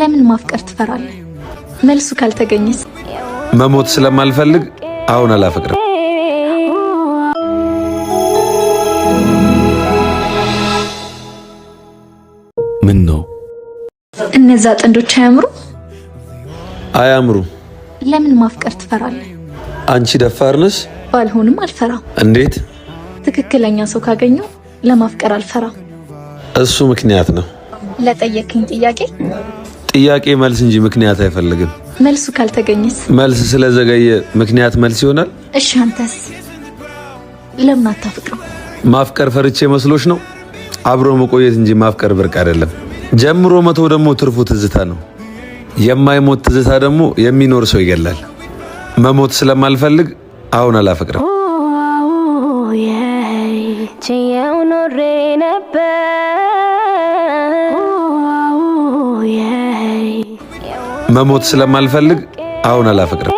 ለምን ማፍቀር ትፈራለህ? መልሱ ካልተገኘስ? መሞት ስለማልፈልግ አሁን አላፈቅርም። ምን ነው? እነዛ ጥንዶች አያምሩ? አያምሩ። ለምን ማፍቀር ትፈራለህ? አንቺ ደፋር ነሽ። ባልሆንም አልፈራም። እንዴት? ትክክለኛ ሰው ካገኘው ለማፍቀር አልፈራም። እሱ ምክንያት ነው። ለጠየቅኝ ጥያቄ ጥያቄ መልስ እንጂ ምክንያት አይፈልግም። መልሱ ካልተገኘስ? መልስ ስለዘገየ ምክንያት መልስ ይሆናል። እሺ አንተስ ለምን አታፍቅርም? ማፍቀር ፈርቼ መስሎሽ ነው? አብሮ መቆየት እንጂ ማፍቀር ብርቅ አይደለም። ጀምሮ መተው ደግሞ ትርፉ ትዝታ ነው። የማይሞት ትዝታ ደግሞ የሚኖር ሰው ይገላል። መሞት ስለማልፈልግ አሁን አላፈቅርም። ችየው ኖሬ ነበር። መሞት ስለማልፈልግ አሁን አላፈቅርም።